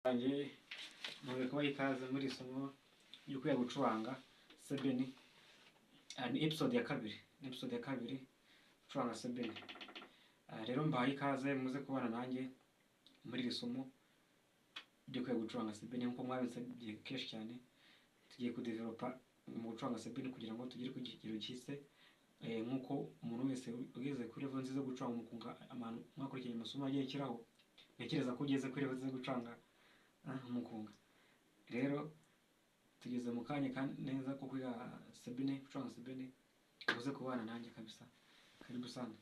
Wanjye ntabwo kubaha ikaze muri isomo ryo kwiga gucuranga sebeni. Ni episode ya kabiri, ni episode ya kabiri gucuranga sebeni. Rero mbahaye ikaze muze kubana nanjye muri iri somo ryo kwiga gucuranga sebeni nk'uko mwabinsabye kenshi cyane. Tugiye kudevelopa mu gucuranga sebeni kugira ngo tugere ku kigero cyise nk'uko umuntu wese ugeze kuri level nziza yo gucuranga umukunga, abantu mwakurikiranye amasomo agiye ashyiraho, ntekereza ko ugeze kuri level nziza yo gucuranga umukunga. Rero tugeze mu kanya neza ko kwiga sebene, gucuranga sebene, uze kubana nanjye kabisa. Karibu sana.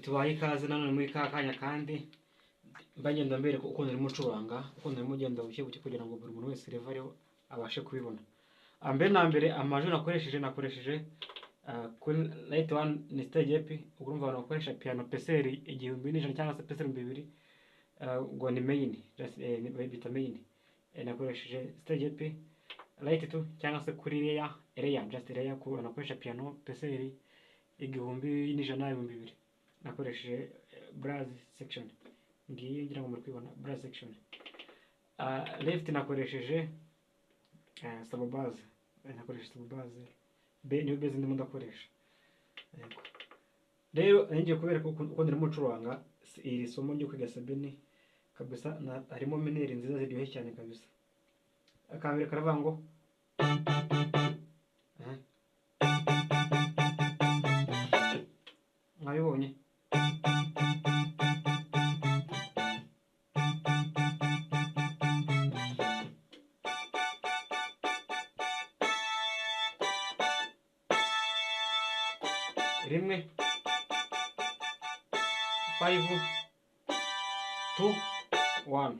Tubaye ikaze nanone muri ka kanya kandi mbagenda mbereka uko narimo ncuranga, uko narimo ngenda buke buke kugira ngo buri muntu wese level ariho abashe kubibona. Mbere na mbere amajwi nakoresheje kuri right one ni stage EP, urumva abantu bakoresha piano peseri 1100 cyangwa se peseri 2000, ubwo ni main, just bita main. Nakoresheje stage EP right 2 cyangwa se kuri layer, just layer ku bantu bakoresha piano peseri 1100 2000. Nakoresheje brass section, ngiyi ngira ngo muri kwibona brass section. Left nakoresheje sub bass, nakoresheje sub bass B, niyo bass ndimo ndakoresha. Yego rero ngiye kubereka uko ndimo ncuranga iri somo ryo kwiga sebeni kabisa. Harimo mineri nziza ziryoshye cyane kabisa. Akambere karavuga ngo mwabibonye. Rimwe 5 2 1.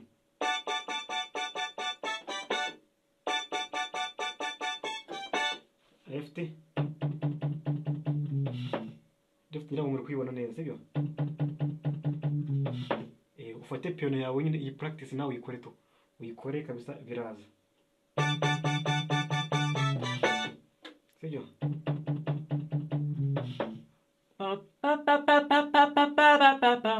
Left left ngira ngo muri kwibona neza, sibyo? Ufate piano yawe nyine, iyi practice nawe uyikore tu, uyikore kabisa biraza, sibyo? Pa pa pa pa pa pa pa pa pa.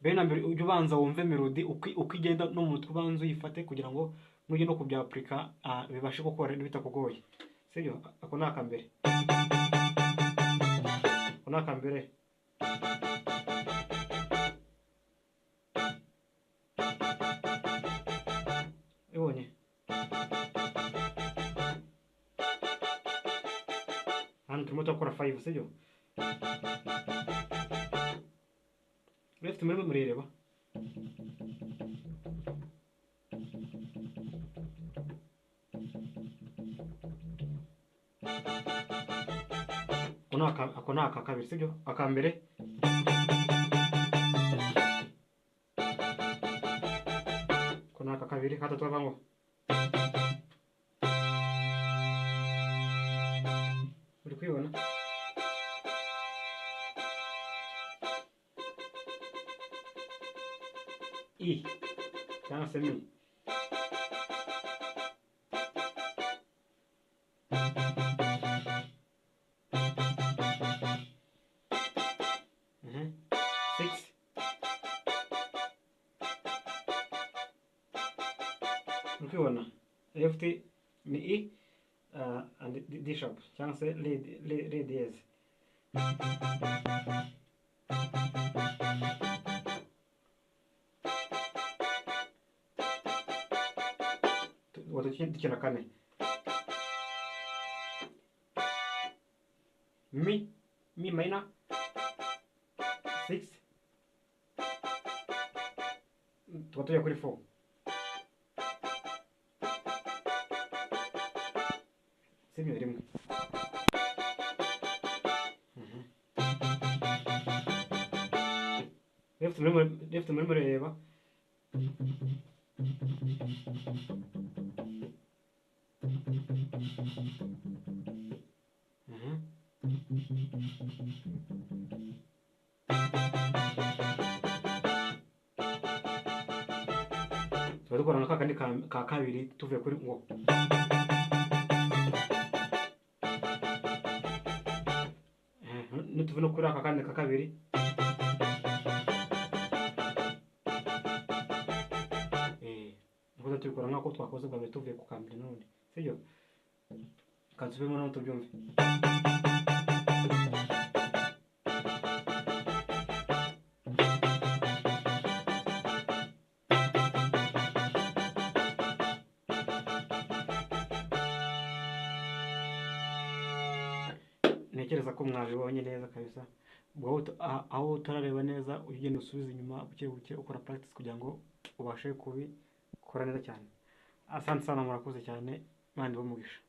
Mbere na mbere ujye ubanza wumve melody uko igenda no mu mutwe, ubanza uyifate kugira ngo nujye no kubyapurika bibashe gukora bitakugoye, sibyo? Ako ni akambere, ako ni akambere. Ibonye hano turimo turakora 5, sibyo? Left murimo murereba. Ako ni aka kabiri, sibyo? Akambere ako ni aka kabiri, gatatu kavuga ngo uri kwibona. E cyangwa se mi. Six. Uri kwibona left ni E and D sharp cyangwa se re dièse. Dukina kane. Mi, mi minor 6, tuba tujya kuri 4. Sibyo rimwe. Left muri mureba. Tuba dukora nka kandi ka kabiri tuvuye kuri ngo. Nituve no kuri aka kandi ka kabiri. Niko tubikora nk'uko twakoze bwa mbere tuvuye ku kambere none. Sibyo? Kansubemo no tubyumve. Ntekereza ko mwabibonye neza kabisa. Ubwo aho utarareba neza ugenda usubiza inyuma buke buke ukora practice kugira ngo ubashe kubikora neza cyane. Asante sana, murakoze cyane, Imana ibahe umugisha.